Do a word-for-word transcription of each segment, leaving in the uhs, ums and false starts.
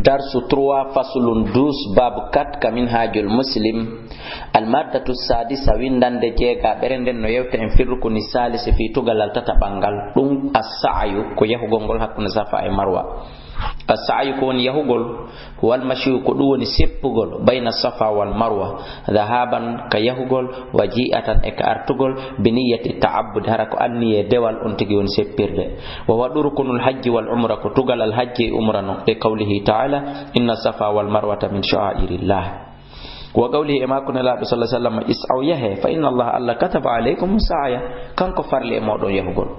Darsu trois, faslun douze, baabu quatre, ka Minhajul Muslim. Al maddatu sadisa, windande jeegaɓere nden, no yewta en fi rukuni salisi, fi tugalal tataɓal ngal. Ɗum as-sa'yu, ko yahugol ngol hakkunde Safa e Marwa. As-sa'yu ko woni yahugol, wal mashyu ko ɗum woni seppugol, bayna Safa wal Marwa, dhahaban ka yahugol, wa ji'atan e ka artugol, bi niyyati ta'abbud, hara ko anniye dewal on tigi woni seppirde. Wa huwa rukunul hajji wal umra, ko tugalal hajji e umra non, li qawlihi ta'ala, inna Safa wal Marwata min sha'airillah. Wa qawlihi, e makko Nelaaɗo sallallahu alaihi wasallam, is'aw, yahe, fa inna Allah, Allah kataba alaykum sa'ya, kanko farli e moɗon yahugol.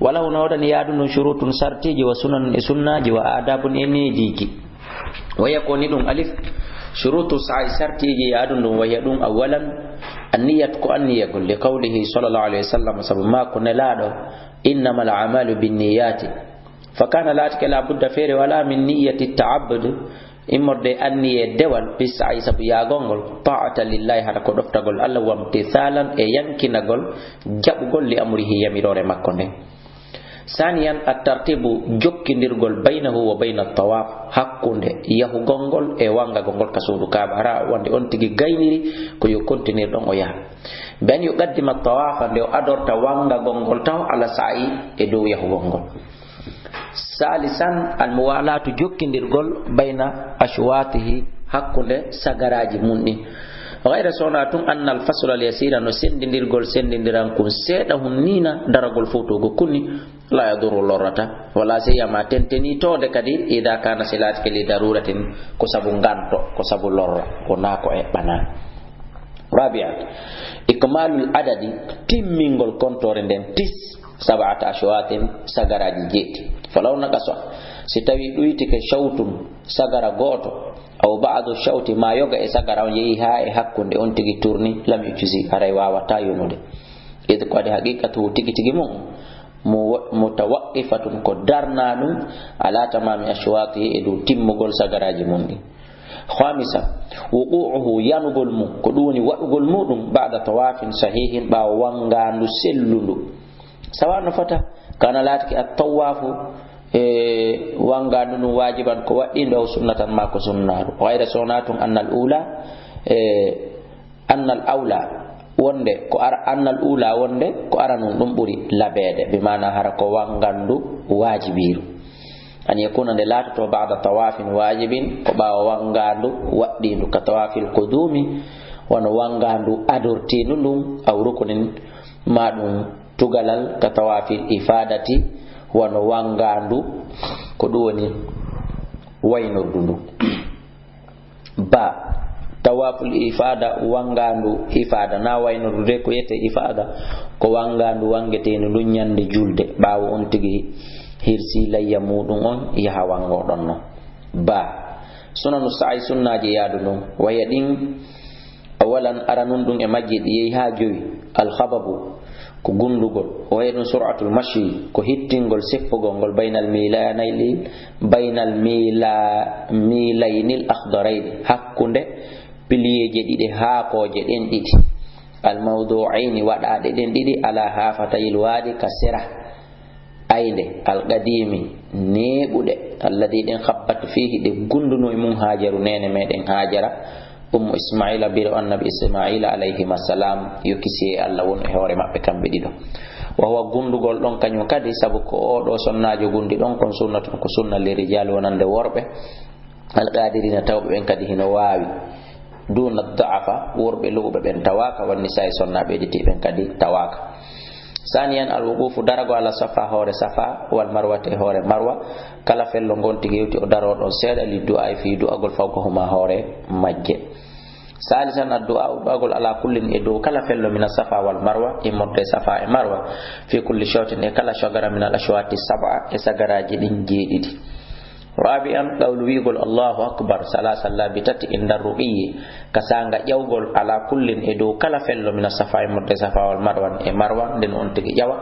Wala huno woodani yaadu ndun shurutun sartiji wa sunanun e sunnaji wa adabun e neediji. Waya ko ni ɗum alif, shurutu sa'i sartiji yaadu ndun waya ɗum awwalan, anniyat ko anniyagol, li qawlihi sallallahu alaihi wasallam, sabu makko Nelaaɗo, innamal a'malu binniyati. Fa kana laatike la budda feere wala min niyyati ta'abbud, immorde anniye dewal, bi sa'i sabu yahugol ngol, ta'ata lillahi hara ko ɗoftagol Allah, wa imtithalan e yankinagol, jaɓugol li amrihi yamiroore makko nden. Saniyan at-tartibu jokkindirgol baynahu wa bayna tawaf hakkunde yahugol ngol e wangagol ngol ka suudu Kaaba hara wonde on tigi gayniri ko yo kontinir ɗon o yaha. Bi an yuqaddima tawafa nde o adorta wangagol ngol taw ala sa'i e dow yahugol ngol. Salisan al muwalatu jokkindirgol bayna ashwatihi hakkunde sagaraji mun ɗin. Ghayra sona tun annal fasla al yasira no sendindirgol sendindiran kun seeɗa hun nina daragol fotogo kunni la yadurru lorrata wala siyama tenteni tode kadi ida kana silatike li daruratin ko sabu nganto ko sabu lorra ko nako e ɓana. Rabi'an, ikmalul adadi, timmingol kontore nden tis, sab'ata ashwatin, sagaraji jeeti. Falaw naqasa, si tawi ɗuytike shawtun, sagara gooto, aw ba'du shawti, ma yoga e sagara on yehi haa e hakkunde on tigi turni, lam yujzi, haray waawata yonude. Id ko adi haqiqatu tigi tigi mun, mu-, mutawaqqifatun ko darna ɗum, ala tamami ashwatihi e dow timmugol sagaraji mun ɗin. Khamisa, wuqu'uhu yanugol mum, ko ɗum woni waɗugol muɗum, ba'da tawafin sahihin, ɓaawo wangaandu sellundu. Sawa no fota, kana laatiki at-tawafu, e wangaandu ndun wajiban ko waɗɗindo aw sunnatan ma ko sunnaaru. Ghayra sona tun annal ula, e annal awla wonde ko ara, annal ula wonde ko aranun ɗum ɓuri labeede, bi maana hara ko wangandu wajibiru. An yakuna nde laatoto ba'da tawafin wajibin ko ɓaawo wangandu waɗɗindu ka tawafil qudumi wano wangandu adortindu ndun aw rukunin ma ɗum tugalal ka tawafil ifadati wano wangandu ko ɗum woni waynordu ndu. Ba, tawaful ifada, wangandu ifada. Na wayno dude ko yete ifada, ko wangandu wangeteendu ndun ñande julde. Ɓaawo on tigi hirsi layya muɗum on, yaha wango ɗon non. Ba, sunanu sa'i, sunnaaji yaadu ndun. Waya ɗin, awalan, aranun ɗun e majji ɗi yehi haa jowi. Al khababu, ko gundugol. O wayi ɗum sur'atul mashi, ko hittingol seppugol ngol baynal milanayli, baynal mila-, milaynil akhdarayni, hakkunde piliyeeje ɗiɗe haakooje ɗen ɗiɗi. Al mawdu'ayni, waɗaaɗe ɗen ɗiɗi, ala hafatayil wadi, ka sera aynde, al qadimi, neeɓuɗe, alladi ɗen khabbat fihi, ɗe gunduno e mum Hajaru, neene meɗen Hajara, Ummu Ismaila, biro Annabi Ismaila alayhima salam, yo kisiyee Allah won e hoore maɓɓe kamɓe ɗiɗo. Wa huwa, gundugol ɗon kañum kadi, sabu ko oo ɗoo sonnaajo gundi ɗon, kon sunnatun, ko sunna, li rijal, wonande worɓe, al qadirina, tawɓe ɓen kadi hino waawi, duna da'afa, worɓe luɓuɓe ɓen tawaaka, wan nisa'i, sonnaaɓe ɓeyditi ɓen kadi tawaaka. Saniyan, al wuqufu, darago, ala safa, hoore safa, wal marwati, hoore marwa, kala fello ngon tigi yewti o daro ɗon seeɗa, li du'a, e fii du'agol, fawqahuma, hoore majje. Salisan, addu'a, du'agol, ala kullin, e dow kala fello, mina safa wal marwa, immorde safa e marwa, fi kulli shawtin, e kala shagara, min al ashwati sab'a, e sagaraji ɗin jeeɗiɗi. Rabi'an, qawlu, wi'ugol Allahu akbar, salasan, laabi tati, inda ruqiyi, ka sanga ƴawgol, ala kullin, e dow kala fello, mina safa, immorde safa wal marwan, e marwa, nden on tigi ƴawa,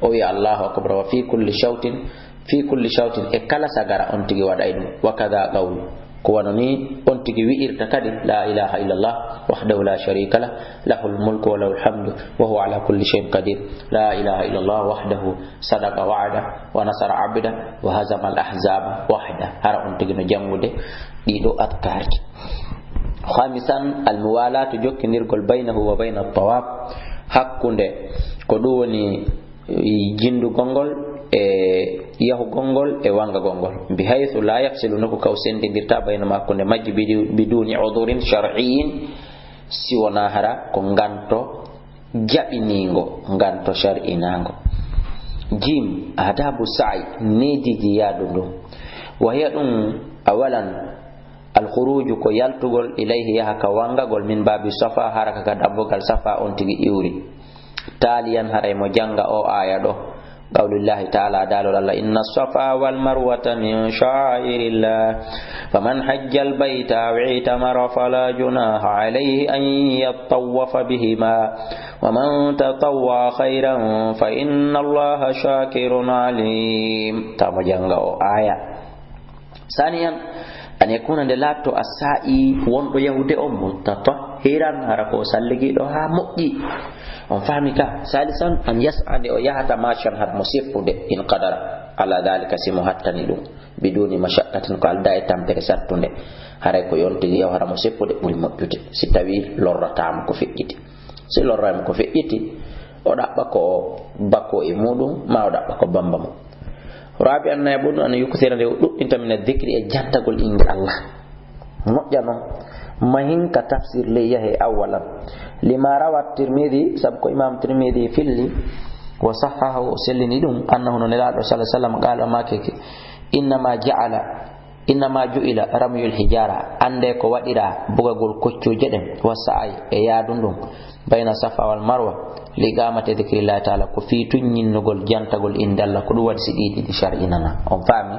o wi'a Allahu akbar, wa fi kulli shawtin, fi kulli shawtin, e kala sagara on tigi waɗay ɗum. Wa kada qawlu, Ko wano ni on tigi wi'irta kadi, "La ilaha illallah wahdahu la sharika lah, lahul mulku wa lahul hamdu wa huwa ala kulli shay'in qadir. La ilaha illallah wahdahu sadaqa wa'da wa nasara abda wa hazama al ahzaba wahda." Hara on tigi no jangude ɗiɗo adkarji. Khamisan, al muwalatu, jokkindirgol, baynahu wa bayna tawaf, hakkunde ko ɗum woni jindugol ngol e yahugol ngol e wangagol ngol, bi haythu la yafsilu, nokku kaw sendindirta, bayna, hakkunde majji, bidu-, biduni udhurin shar'iyyin, si wona hara ko nganto jaɓiningo, nganto shar'inango. Jim, adabu sa'i, neediji yaadu ndu. Wa hiya, ɗum, awalan, al khuruju, ko yaltugol, ilayhi, yaha ka wangagol, min babi safa, hara ka dambugal safa on tigi iwri. Taaliyan, haray mo janga o aya ɗo, qawlullahi ta'ala, daalol Allah, "Inna safa wal marwata min sha'airillah, faman hajjal bayta aw i'tamara fala junaha alayhi an yattawafa bihima, wa man tatawwa khairan fa inna Allaha shakirun alim." Ta mo janga o aya. Saniyan, an yakuna, nde laatto, assa'i, wonɗo yahude on, mutatahhiran, hara ko salligiɗo ha moƴƴi. On fami ka? Salisan, an yas'a, nde o yahata, mashan, hara mo seppude, in qadara ala dhalika, si mo hattani ɗum, biduni mashaqqatin, ko alda e tampere sattunde. Haray ko yontigi yaw hara mo seppude ɓuri moƴƴude, si tawi lorratamo ko feƴƴiti. Si lorrama ko feƴƴiti, o ɗaɓɓa ko o bako e muɗum, ma o ɗaɓɓa ko bamba mo. Rabi, an, nayaɓun, an yukthira, nde o ɗuɗɗinta, min adh-dhikri, e jantagol innde Allah. Moƴƴa non, mahin ka tafsir ley yahe awwalan. Lima rawa Tirmidhi, sabu ko Imam Tirmidhi filli, wa sahhahahu, o sellini ɗum, annahu, no Nelaaɗo sallallahu alaihi wasallam, qala, o maaki ke, "Innama ja'ala, innama ju'ila ramyul hijara, annde ko waɗira bugagol koccuje ɗen, wa sa'i, e yaadu ndun, bayna safa wal marwa, li iqamati dhikrillahi ta'ala, ko fii tun ñinnugol jantagol innde Allah, ko ɗum waɗi si ɗiɗi ɗi shar'inana." On faami?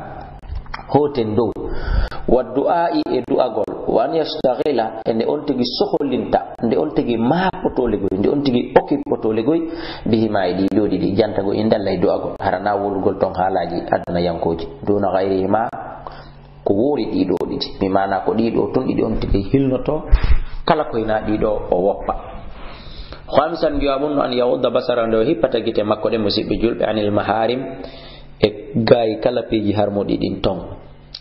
Hooten dow. Wa du'a'i, e du'agol. Wa an yashtaghila, e nde on tigi soholinta, nde on tigi maapoto ligoy, nde on tigi okipoto ligoy, bihima, e ɗi ɗo ɗiɗi, jantagol innde Allah e du'agol. Hara na wulugol ton haalaaji aduna yankooji. Duna ghayrihima, ko woori ɗi ɗo ɗiɗi. Mi maana ko ɗi ɗo tun ɗiɗi on tigi hilnoto, kala ko hina ɗi ɗo o woppa. Khamisan, jawabun, an yaghudda basara, nde o hippata gite makko ɗe, musiɓɓe julɓe, anil maharim, e gayi kala piiji harmuɗi ɗin ton.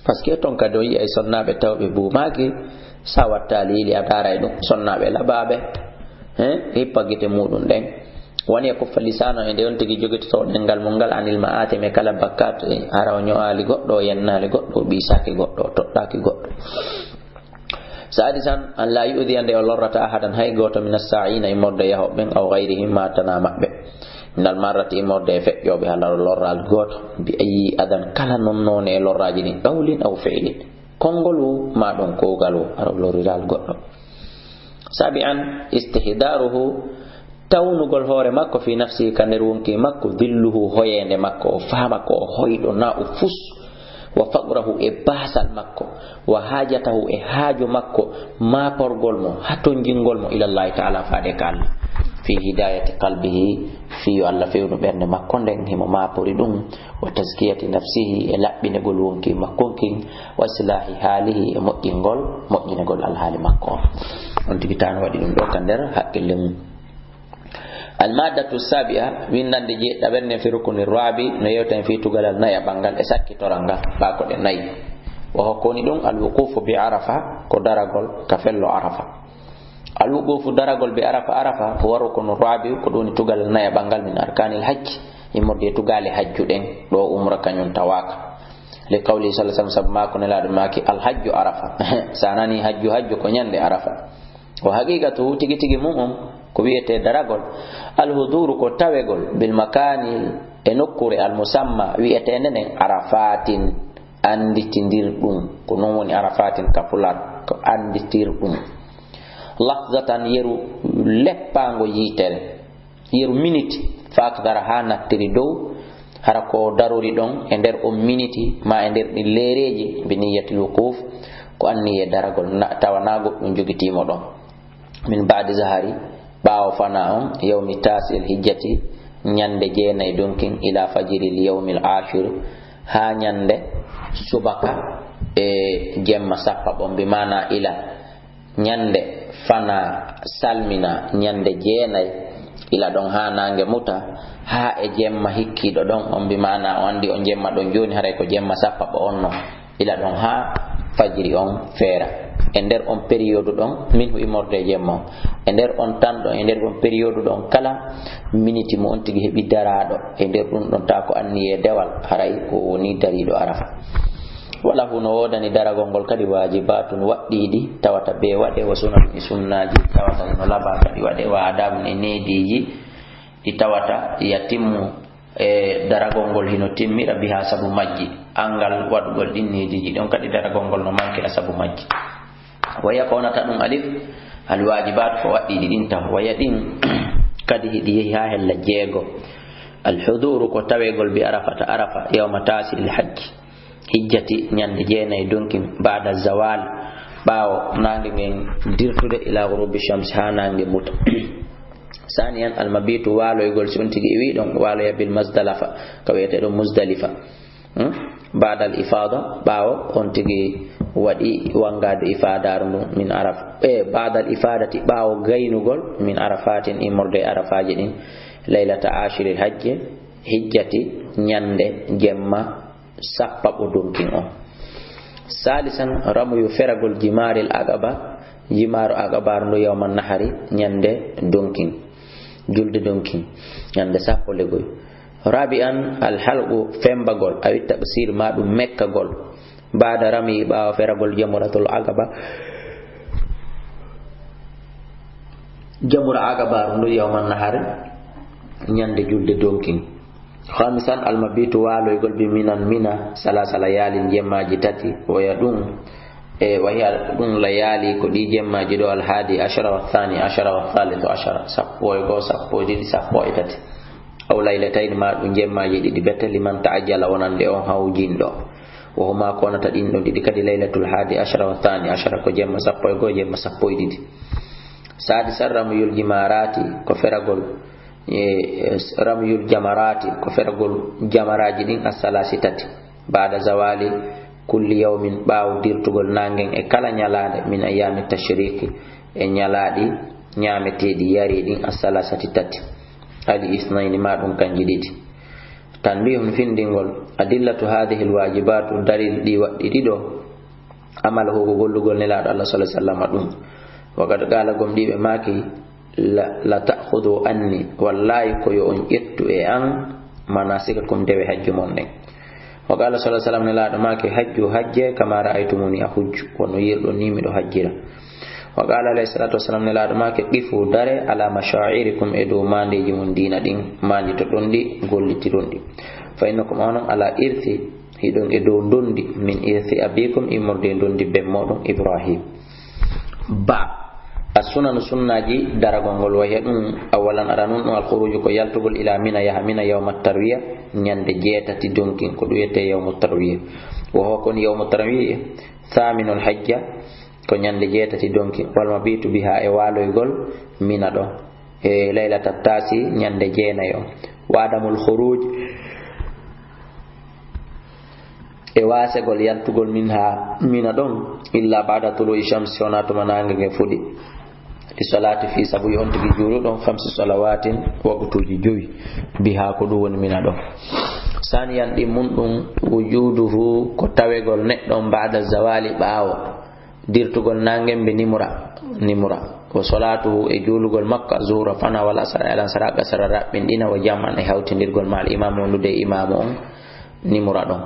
Parce que ton kadi o yi'ay sonnaaɓe tawɓe buumaaki, sa wattaali yili a daaray ɗum. Sonnaaɓe labaaɓe, hein, hippa gite muɗum ɗen. Wani e kuffa lisaano e nde on tigi jogitoto ɗenngal mum ngal, anil ma'atim, e kala bakkat, e hara o ño'aali goɗɗo, o yennaali goɗɗo, o ɓiisaaki goɗɗo, o toɗɗaaki goɗɗo. Sadisan, an la yu'dhiya, nde o lorrata, ahadan, hay gooto, min as-sa'ina, immorde yahooɓe ɓen, aw ghayrihim, ma tana maɓɓe, min al-marrati, immorde e feƴƴooɓe, hala o lorraali gooto, bi ayyi adan, kala non noone e lorraaji ɗin, qawlin aw fi'lin, konngol wo, ma ɗon kuugal wo, hara o lorriraali goɗɗo. Sabi'an, istihdaruhu, tawnugol hoore makko, fi nafsihi, ka nder wonkii makko, dhilluhu, hoyeende makko, o faama ko o hoyɗo, na o fus, wa faqrahu, e baasal makko, wa hajatahu, e haajo makko, maaporgol mo, hatonjingol mo, ilallahi ta'ala, faade ka Allah, fi hidayati qalbihi, fi yo Allah fewnu ɓernde makko nden, himo maapori ɗum, wa tazkiyati nafsihi, e laɓɓinegol wonkii makko kin, wa islahi halihi, e moƴƴingol, moƴƴinegol alhaali makko on. On tigi tan waɗi ɗum ɗo ka nder haqqille mum. Al-maddatu sabi'a, winndannde jeeɗiɗaɓere nden fi rukuni rabi, no yewta en fii tugalal nayaɓal ngal e sakkitoral ngal, ɓaakoɗe nayi. Wa hokko woni ɗum, al-wuqufu bi Arafa, ko daragol ka fello Arafa. Al-wuqufu, daragol, bi Arafa, Arafa, huwa rukunu rabi, ko ɗum woni tugalal nayaɓal ngal, min arkanil hajj, immorde e tugaale hajju ɗen, ɗo umra kañum tawaaka. Li qawli sallallahu alaihi wasallam, sabu maako Nelaaɗo maaki, "Al hajju Arafa." Sa nani hajju, hajju ko ñande Arafa. Wa haqiqatu, tigi tigi mum on, ko wi'ete daragol, al huduru, ko tawegol, bil makani, e nokkure, al musamma, wi'eteende nden Arafatin, anditindirɗum, ko non woni Arafatin ka Pulaar, ko anditirɗum. Lahzatan, yeru leppaango yiitere, yeru miniti, fa akthara, haa nattiri dow, hara ko darori ɗon e nder on miniti, ma e nder ɗin leereeji, bi niyyatil wuquf, ko anniye daragol, na-, tawa na goɗɗum jogitiimo ɗon. Min ba'di zahari, ɓaawo fana on, yawmi tasi'il hijjati, ñande jeenay ɗon kin, ila fajril yawmil ashir, haa ñande subaka e jemma sappaɓo, bi maana ila ñande fana salmina ñande jeenay, ila ɗon haa naange muta, haa e jemma hikkiiɗo ɗon on, bi maana o anndi on jemma ɗon jooni, haray ko jemma sappaɓo on non, ila ɗon haa fajiri on feera. E nder on période ɗon, min hu immorde e jemma on. E nder on tan ɗon, e nder on période ɗon kala, miniti mo on tigi heɓi daraaɗo e nder ɗum ɗon, taa ko anniyee dewal, haray o woni dariiɗo Arafa. Wala hu no woodani daragol ngol kadi waajibaatun waɗɗiiɗi, tawata bee waɗe, wa sunan e sunnaaji, tawata no labaa kadi waɗe, wa aadaabun e neediiji, ɗi tawata yatimmu e daragol ngol hino timmira biha sabu majji, anngal waɗugol ɗin neediiji ɗon kadi daragol ngol no mankira sabu majji. Waya ko wonata ɗum alif, al waajibaat ko waɗɗiiɗi ɗin taho. Waya ɗin kadi hiɗi yehi haa hella jeego. Al huduuru ko tawegol bi Arafata, Arafa, yawma taasi il hajji. Hijjati, ñande jeenay donkin, baada zawal, ɓaawo naange ngen dirtude, ila gurubi shams, haa naange muta. Saniyan, almabitu, waaloygol, si on tigi iwi ɗon, waaloya bil Muzdalifa, ka wiyete ɗon Muzdalifa. Hmm? Baada al ifada, ɓaawo on tigi waɗi wangaadu ifadaaru ndun min Arafa. E baada al ifadati, ɓaawo gaynugol min Arafatin, immorde e Arafaaji ɗin, laylata ashiril hajje, hijjati, ñande jemma sappaɓo donkin on. Salisan, ramuyu, feragol, jimaaril aqaba, jimaaru aqabaaru ndu, yawman nahari, ñande donkin, julde donkin, ñande sappo le goy. Rabi'an, al halqu, fembagol, awi taqsir, ma ɗum mekkagol. Baada rami, ɓaawo feragol jamratul aqaba, jamra aqabaaru ndu, yawman nahari, ñande julde donkin. Khamisan, almabitu, waaloygol, bi Minan, Mina, salasa layalin, jemmaaji tati, waya ɗum, e wahiya ɗum layali, ko ɗi jemmaaji ɗo, al hadi ashara wa thani ashara wa thalithu ashara, sappo e goo, sappo e ɗiɗi, sappo e tati. Aw laylatayni, ma ɗum jemmaaji ɗiɗi bete, liman ta'ajjala, wonande on hawjinɗo. Wa huma, ko wonata ɗin ɗon ɗiɗi kadi, laylatul hadi ashara wa thani ashara, ko jemma sappo e goo, jemma sappo e ɗiɗi. Sadisan, ramyul jimarati, ko feragol, e, ramyul jamarati, ko feragol jamaraaji ɗin, assalasi tati. Baada zawali kulli yawmin, ɓaawo dirtugol naangen e kala ñalaande, min ayyami tashriqi, e ñalaaɗi ñaameteeɗi yari ɗin, assalasati tati. Ali isnayni, ma ɗum kanji ɗiɗi. Tanbihun, findingol, adillatu hadhihi alwajibatu, dalil ɗi waɗɗi ɗiɗo, amala hugo gollugol Nelaaɗo Allah sallallahu alaihi wasallam ɗum. Wa qad qala, gom ɗiɓe maaki, la, la ta'khudhu anni, wallahi ko yo on ƴettu e an, manasikakum, dewe hajju mon ɗen. Wa qala sallallahu alaihi wasallam, Nelaaɗo maaki, hajju, hajje, kama ra'aytumuni ahujju, wano yirɗon ni miɗo hajjira. Wa qala alayhi salatu wassalam, Nelaaɗo maaki, qifu, dare, ala mashaa'irikum, e dow maandeeji mon diina ɗin, maanditoɗon ɗi, gollitiron ɗi. Fa innakum, onon, ala irthi, hiɗon e dow ndondi, min irthi abikum, immorde e ndondi ben moɗon Ibrahim. Ba, as-sunanu, sunnaaji daragol ngol, wahiya ɗum, awalan, aranun ɗum, al-khuruju, ko yaltugol, ila Mina, yaha Mina, yawma tarwiya, ñande jeetati donkin, ko ɗum wiyete yawmu tarwiya. Wa huwa, kon yawmu tarwiya, thaminul hajja, ko ñande jeetati donkin, wal mabitu biha, e waaloygol Mina ɗo, e laylata tasi, ñande jeenayo. Wa adamul khuruj, e waasegol yaltugol minha, Mina ɗon, illa ba'da tulu'i shams, wona tuma naange nge fuɗi. Li salati fi, sabu yo on tigi juuluɗon, khamsi salawatin, waqtuuji jowi, biha, ko ɗum woni Mina ɗon. Saniyan, ɗi mun ɗum, wujuduhu, ko tawegol neɗɗo on, ba'da zawali, ɓaawo dirtugol naange mbi nimra, nimra. Wa salatuhu, e juulugol makko, zuhra fana wal asra, e alansara, qasra raɓɓinɗina, wa jam'an, e hawtindirgol ma al imam, wondude e imaamu on, nimra ɗon.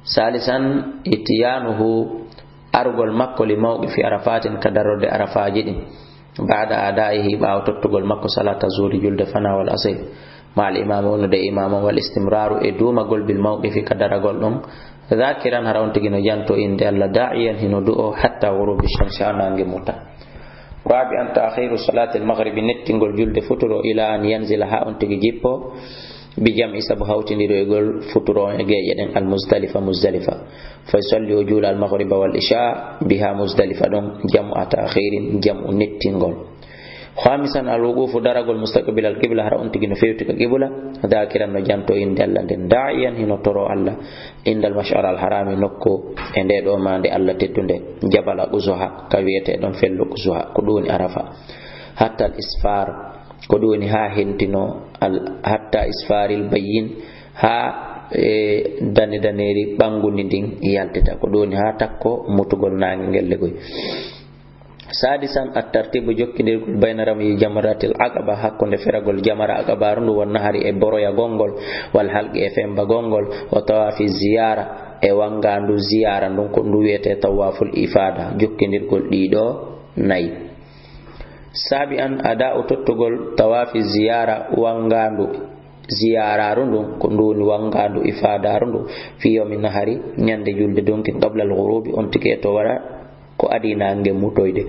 Salisan, ityanuhu, arugol makko, li mawqifi arafatin, ka darorde arafaaji ɗin. Ba'da adaihi, ɓaawo tottugol makko salata zuhri, julde fana wal asri, ma al imam, wondude e imam on, wal istimraru, e duumagol, bil mawqifi, ka daragol ɗon, dhakiran, hara on tigi no janto innde Allah, da'iyan, hino du'o, hatta ghurubi shamsi, haa naange muta. Rabi'an, ta'khiru salati al maghribi, nettingol julde futuro, ila an yanzila, haa on tigi jippo, bi jam'i, sabu hawtindiroygol futuro on e geeƴe ɗen, al Muzdalifa, Muzdalifa. Fa yusalli, o juula al maghriba wal isha biha, Muzdalifa ɗon, jam'a ta'khirin, jam'u nettingol. Khamisan, al-wuqufu, daragol, mustaqbil al-qibla, hara on tigi no fewti ka qibla, dhakiran, no janto innde Allah nden, da'iyan, hino toro Allah, indal mash'ar al-harami, nokku e nde ɗo ma nde Allah teddunde, jabala Quzuha, ka wiyete ɗon fello Quzuha, ko ɗum woni Arafa. Hatta al-isfar, ko ɗum woni ha hentino al-, hatta isfaril bayyin, ha, e, dane daneri ɓangundi ndin yaltita, ko ɗum woni ha takko mutugol nange ngel legoy. Sadisan, at-tartibu, jokkindirgol, bayna ramyi jamratil aqaba, hakkunde feragol jamara aqabaru ndu, wan nahari, e boroyagol ngol, wal halqi, e fembagol ngol, wa tawafi ziyara, e wangandu ziyara ndun, ko ndu wiyete tawaful ifada, jokkindirgol ɗiɗo nayi. Sabi'an, ada'u, tottugol, tawafi ziyara, wangandu ziyararu ndun, ko ndu woni wangandu ifadaru ndu, fi yawmi nahari, ñande julde donki, qabla al-ghurubi, on tigi e to waɗa ko adi nange mutoyde.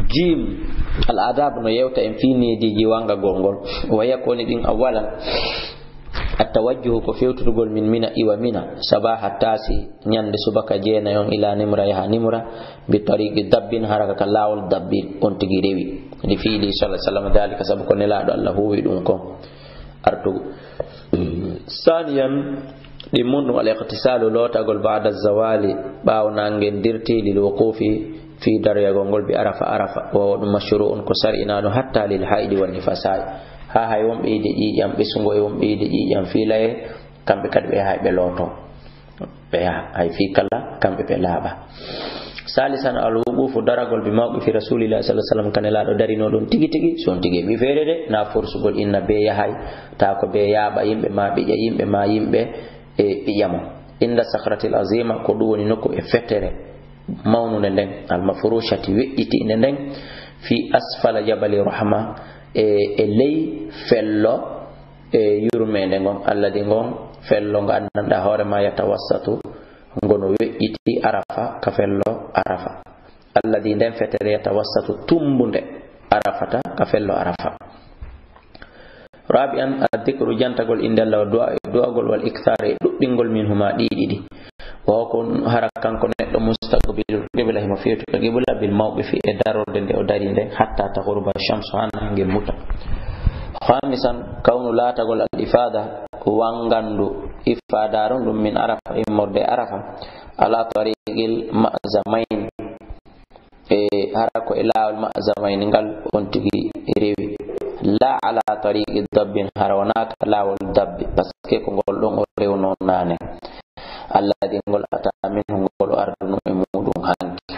Jim, al-adab no yewta en fi neediji wangagol ngol. Wa yakuni ɗin, awwalan, at-tawajjuhu, ko fewtutugol, min Mina, iwa Mina, sabaha tasi, ñande subaka jeenayi on, ila Nimra, yaha Nimra, bi tariqi dabbin, haraka ka lawol dabbi, on tigi rewi. Li fi'li sallallahu alaihi wasallam dhalika, sabu ko Nelaɗo Allah huwi ɗum kon. Artugo. Saniyan, ɗimmun ɗum, al-ightisalu, lootagol, ba'da zawali, ɓaawo nange dirti, lil wuqufi fi, daroyagol ngol, bi Arafa, Arafa. Wa huwa, ɗum, mashru'un, ko sar'inaɗo, hatta lil haidi wan nifasai, ha hay wonɓe yiide ƴiiƴam, ɓesungo e wonɓe yiide ƴiiƴam, fiilaye, kamɓe kadi ɓe yahay ɓe looto. Ɓe yaha, hay fii kala, kamɓe ɓe laaɓa. Salisan, al-wuqufu, daragol, bi mawqifi Rasulillahi sallallahu alaihi wasallam, ka Nelaɗo darino ɗon tigi tigi, so on tigi ɓi feere de, na forsugol inna be yahay, ta ko be yaaɓa yimɓe ma ɓiƴa yimɓe ma yimɓe e ɓiƴa mo. Inda sakhratil azima, ko ɗum woni nokku e fetere mawnunde nden, al-mafrushati, weƴƴitiinde nden, fi asfala jabali rahma, e, e ley fello e yurmeende ngon, alladi ngon fello ngo anndanɗaa hoore ma, yatawassatu, ngono weƴƴiti Arafa, ka fello Arafa. Alladi, nden fetere, yatawassatu, tumbunde, Arafata, ka fello Arafa. Rabi'an, addikru, jantagol innde Allah, wa du'a, du'agol, wal ikthar, e ɗuɗɗingol, minhuma, ɗi ɗiɗi. O ko hara kanko neɗɗo mustaqbilul qibla, himo fewti ka qibla, bil mawqifi, e darorde nde o dari nden, hatta taghruba shamsu, haa nange muta. Khamisan, kawnu, laatagol, al ifada, wangandu ifadaru ndun, min Arafa, immorde Arafa, ala tariqil ma'zamain, e hara ko e laawol ma'zamain ngal on tigi rewi, la ala tariqi dabbin, hara wonaa ka laawol dabbi, parce que ko ngol ɗon o rewno naane. Alladi, ngol ata minhu, ngol o ardunoo e muɗum hanki.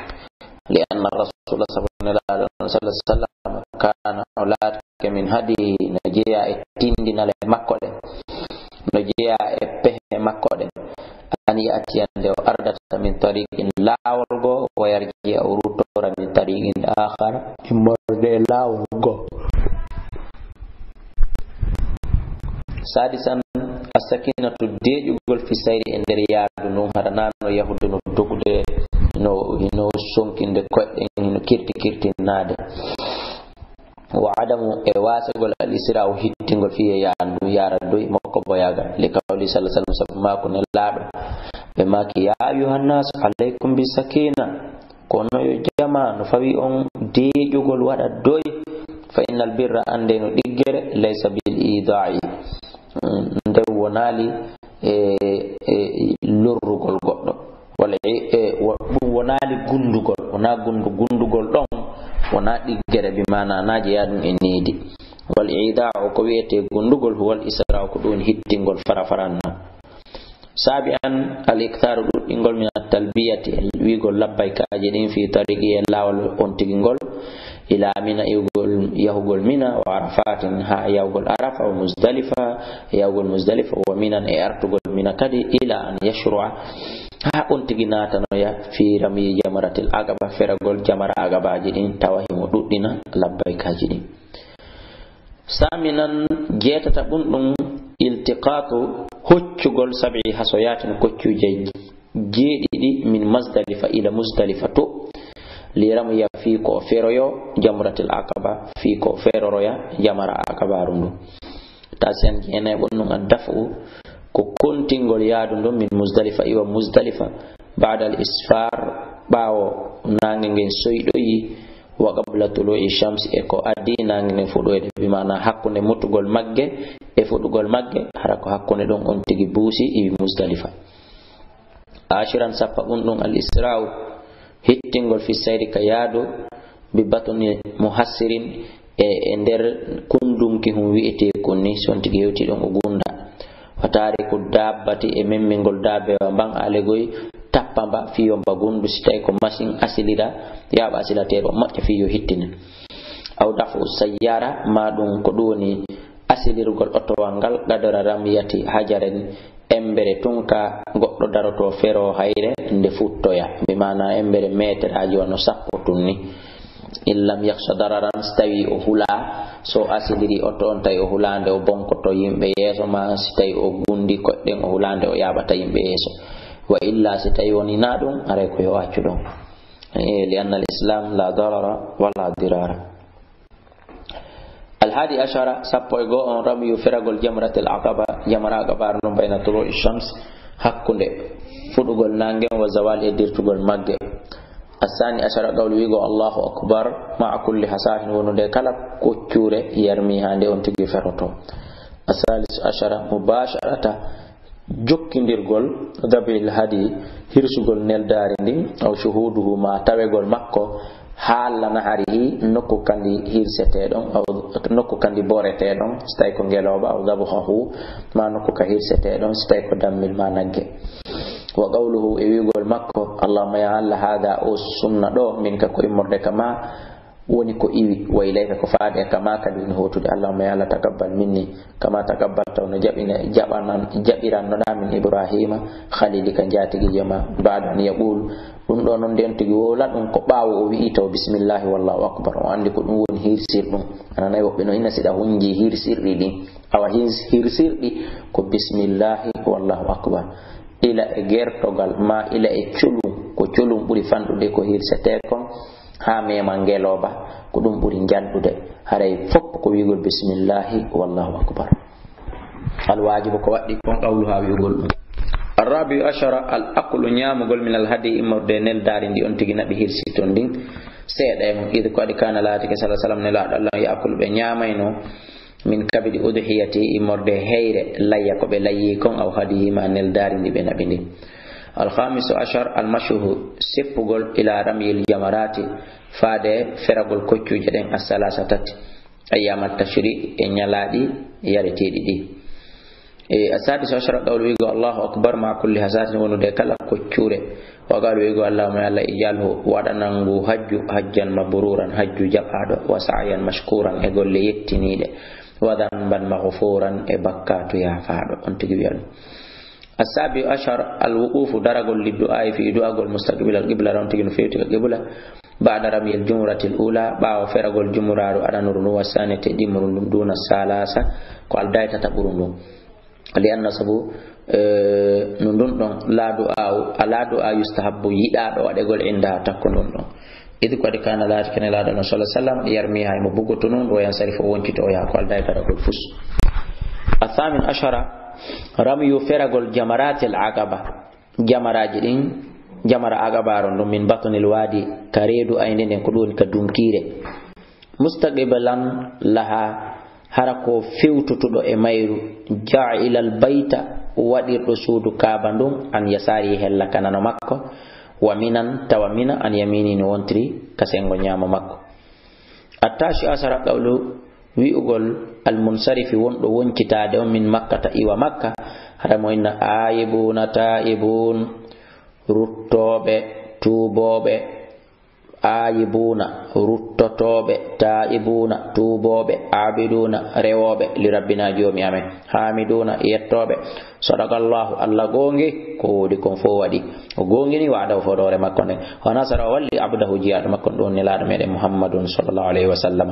Li anna rasula, sabu Nelaaɗo on, sallallahu alaihi wasallam, kana, o laatike, min hadihi, no jeyaa e tindinale makko ɗen, no jeyaa e pehe makko ɗen, an ya'tiya, nde o ardata, min tariqin, laawol goo, wa yarji'a, o ruttora, min tariqin akhar, immorde e laawol goo. Sadisan, as-sakinatu, deeƴugol, fi sayri, e nder yaadu ndun, hara naa no yahude, no dogude, no, no sonkinde koyɗe, no kirti kirtinnaade. Wa adamu, e waasegol, al-isra'u, hittingol, fihi, yaadu ndun, yaara doy makko boyagal. Li qawli sallallahu alaihi wasallam, sabu maaku Nelaaɗo, ɓe maaki, ya ayyuhan nas, alaykum bis sakina. Kono yo jamaa, no fawi on deeƴugol waɗa doy, fa innal birra, annde no ɗiggere, laysa bil ida'i, mm, nde wonaali e, e lorrugol goɗɗo. Wala e, e, wo-, ɗum wonaali gundugol, wonaa gundu-, gundugol ɗon, wonaa ɗiggere, bi maana na jeyaa ɗum e needi. Wal ida'u, ko wiyetee gundugol, huwal isra'u, ko ɗum hittingol fara faran non. Sabi'an, al-iktharu, ɗuɗɗingol, min at-talbiyati, e wi'ugol labbaykaaji ɗin, fi tariqi, e laawol on tigi ngol, ila Mina, iwgol, yahugol Mina, wa Arafatin, haa yahugol Arafa, wa Muzdalifa, e yahugol Muzdalifa, wa Minan, e artugol Mina kadi, ila an yashru'a, haa on tigi naatanoya, fi ramyi jamratil aqaba, feragol jamara aqabaaji ɗin, tawa himo ɗuɗɗina labbaykaaji ɗin. Saminan, jeetata ɓun ɗum, iltiqatu, hoccugol, sab'i hasoyatin, koccuuje jeeɗiɗi, min Muzdalifa ila Muzdalifa to. Li ramya, fii ko o feroyo, jamratil aqaba, fii ko o feroroya jamara aqabaru ndu. Tasiyan, jeenay ɓun ɗum, addafu, ko kontingol yaadu ndun, min Muzdalifa iwa Muzdalifa, ba'da al isfar, ɓaawo naange ngen soyɗoyi, wa qabla tulu'i shams, e ko addi naange ngen fuɗoyde, bi maana hakkunde mutugol magge e fuɗugol magge, hara ko hakkunde ɗon on tigi buusi iwi Muzdalifa. Ashiran, sappo ɗum ɗum, al isra'u, hittingol fi sayri ka yaadu, bi batni muhassirin, e, e nder kundunki hun wi'eteekun ni, si on tigi hewti ɗon o gunda. Wa tariku dabbati, e memmingol daabewa mban alegoy, tappa mba fiyo mba gundu, si tawi ko masin asilira, yaaɓa asilateeɗo moƴƴa fiyo hittinen. Aw dafu sayyara, ma ɗum ko ɗum woni asilirgol otowal ngal, qadra ramyati hajarin, embere tun ka goɗɗo daroto fero hayre nde futtoya, bi maana embere meteraaji wano sappo tun ni. In lam yakhsha dararan, si tawi o hulaa, so asiliri oto on tawi o hulaa nde o bonkoto yimɓe yeeso, ma si tawi o gundi koɗɗen o hulaa nde o yaaɓata yimɓe yeeso. Wa illa, si tawi woni na ɗum, haray ko yo accu ɗum. E, li anna al islam la darara wala dirara. Al hadi ashara, sappo e go'o on, ramyu, feragol jamratil aqaba, jamra aqaba ɗum, bayna tulu'i shams, hakkunde fuɗugol nange wa zawal e dirtugol magge. Asani ashara, qawlu, wi'ugol Allahu akbar ma'a kulli hasatin, wonude kala koccure yarmiha nde on tigi feroto. Asalis ashara, mubasharata, jokkindirgol, dabil hadi, hirsugol neldaari ndin, aw shuhuduhu, ma tawegol makko, haalla naharihi, nokku kandi hirseteɗon, aw nokku kandi boreteɗon, si tawi ko ngelooba, aw dabuhahu, ma nokku ka hirseteɗon, si tawi ko dammil ma nagge. Wa qawluhu, e wi'ugol makko, Allahumma, ya Allah, hada, o sunna ɗo, minka, ko immorde ka ma, woni ko iwi, wa ilayka, ko faade e ka ma kadi woni hotude. Allahumma, ya Allah, taqabbal minni kama taqabbalta, no jaɓina, jaɓanan, jaɓirannoɗa min Ibrahima khalilika, njatigijo ma. Ba'da an yaqul, ɗum ɗo non nden tigi wowla ɗum ko ɓaawo o wi'i taw bismillahi wallahu akbar. O andi ko ɗum woni hirsir ɗum. Ananay woɓɓe no ina siɗa hunji hirsirɗi ɗin. Awa hins-, hirsirɗi ko bismillahi wallahu akbar. Ila e gertogal ma ila e colum, ko colum ɓuri fanɗude ko hirsete kon. Haa mema ngelooba, ko ɗum ɓuri njanɗude. Haray fof ko wi'ugol bismillahi wallahu akbar. Al waajibu, ko waɗɗi kon, qawluha, wi'ugol ɗum. Arrabi'u ashara, al aklu, ñaamugol, min al hadi, immorde e neldaari ndi on tigi naɓi hirsi ton ndin. Seeɗa e mum, id ko waɗi kana laatike sallallahu alaihi wasallam nelaaɗo Allah, ya'kulu, ɓe ñaamayno, min kabidi udhiyati, immorde e heyre layya ko ɓe layyi kon, aw hadihi, ma neldaari ndi ɓe naɓi ndin. Al khamisu ashar, al mashuhu, seppugol, ila ramyil jamarati, faade feragol koccuuje ɗen, assalasa, tati, ayyama tashri, e ñalaaɗi yareteeɗi ɗi. E asadisu ashara, qawlu, wi'ugol Allahu akbar ma kulli hasatin, wonude kala koccure. Wa qawlu, wi'ugol Allahumma, ya Allah, ijalhu, waɗanan ngu hajju, hajjan mabruran, hajju jaɓaaɗo, wa sa'yan mashkuran, e golle yettiniiɗe, wa dhanban maghfuran, e bakkaatu yaafaaɗo. On tigi wi'a ɗum. Asabi'u ashar, al wuqufu, daragol, lid du'a'i, fi du'agol, mustaqbil al qibla, on tigi no fewti ka qibla, ba'da ramyil jumratil ula, ɓaawo feragol jumuraaru aranuru ndun, wa saniyati, ɗimmuru ndun, duna salasa, ko alday tataɓuru ndun. Li anna, sabu, eh, no ndun ɗon, la du'a, ala du'a yustahabbu, yiɗaaɗo waɗegol inda takko ndun ɗon. Id ko waɗi kana laati kene laaɗo no sallallahu alaihi wasallam yarmiha, imo bugoto non, wa yansarifu, o woncito, o yaha, ko alday daragol fus. Athamin ashara, ramyu, feragol, jamaratil aqaba, jamaraaji ɗin, jamara aqabaaron ɗum, min batnil wadi, ka reedu aynde nden, ko ɗum woni ka dunkiire. Mustaqbilan laha, hara ko fewtutuɗo e mayru, ja'ilal bayta, waɗirɗo suudu Kaaba ndun, an yasari, hella ka nano makko, wa minan, tawa mina, an yamini, no wontiri ka sengo ñaamo makko. Attashi asara, qawlu, wi'ugol, al munsarifi, wonɗo woncitaade on, min makkata, iwa makka, hara mo inna, ayibuna, taibun, ruttooɓe, tuubooɓe, ayibuuna, ruttotooɓe, taa'ibuuna, tuubooɓe, aabiduuna, rewooɓe, li rabbinaa, Joomi amen, haamiduuna, yettooɓe. Sadaqallaahu, Alla goongi, ko woodi kon fof waɗi. O goongini wa'dahu, fodoore makko nden. Wa nasara, o walli, abdahu, jiyaaɗo makko, ɗum woni Nelaaɗo meɗen Muhammadun, sallallaahu alayhi wa sallam.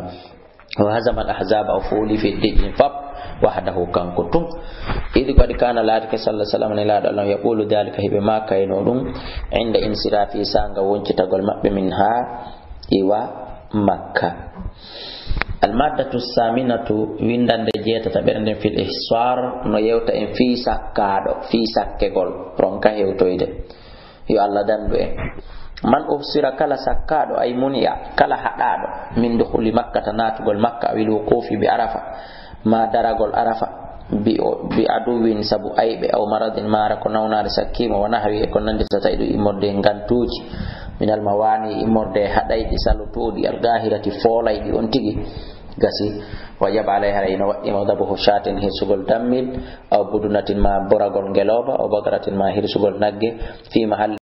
Wa hazamal ahzaba, o fooli feddeji ɗin fop wahdahu, kanko tun. Idi ko waɗi kana laatike, sallallahu alaihi wasallam, Nelaaɗo Allah, yaqulu dhalika, hiɓe maakayno ɗum, inda insirafi, sanga woncitagol maɓɓe, min ha iwa Makka. Almaddatu saminatu, windande jeetata ɓere nden, fil ihsar, no yewta en fii sakkaaɗo, fii sakkegol, ronka hewtoyde. Yo Allah dandu en. Man uhsira, kala sakkaaɗo, ay muni'a, kala haɗaaɗo, min dukhuli makkata, naatugol makka, awil wuqufi bi arafa, ma daragol arafa, bi, bi aduwin, sabu ayɓe, aw maradin, mara ko nawnaare sakkiimo, wa nahwi, e ko nanndi, so tawi ɗum immorde e ngantuuji, minal mawani, immorde e haɗayɗi salotooɗi, al gahirati, foolayɗi on tigi, gasi, wajaba alay, haray ino waɗɗi mo, dabuhu shatin, hirsugol dammil, aw budunatin, ma boragol ngelooba, aw bakratin, ma hirsugol nagge, fi mahalli